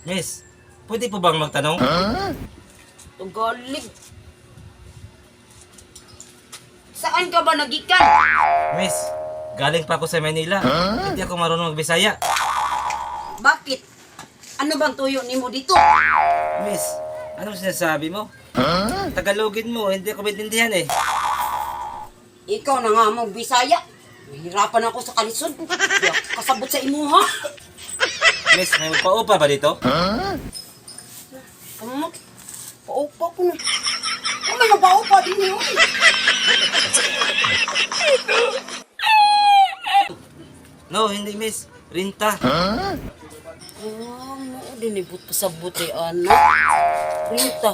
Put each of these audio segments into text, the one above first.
Miss, pwede po bang magtanong? Tagalog. Saan ka ba nagikan? Miss, galing pa ako sa Manila. Hindi ako marunong magbisaya. Bakit? Ano bang tuyo nimo dito? Miss, anong sinasabi mo? Tagalogin mo, hindi ako maintindihan eh. Ikaw na nga mo Bisaya. Nahirapan ako sa kalisod. Di ako kasabot sa imuha. Miss, may magpa-upa ba dito? Kamot. Paupa ko na. Ano may mapaupa din eh, oy. No, hindi, miss. Rinta. Ah, mo din ibut pasabot eh, anak. Rinta.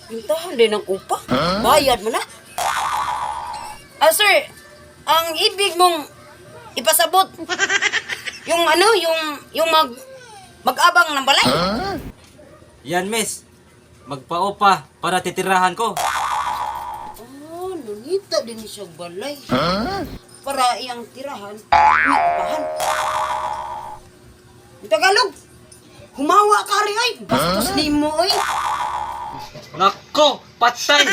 Rintahan din ang upa. Bayad mo na. Ah, sir, ang ibig mong ipasabot, yung ano, yung mag-abang ng balay. Yan, miss. Magpa-upa para titirahan ko. Oh, nangita din siya balay. Para iyang tirahan, may upahan. Yung Tagalog, humawa ka rin ay. Bastos ni mo ay. Nako, patay!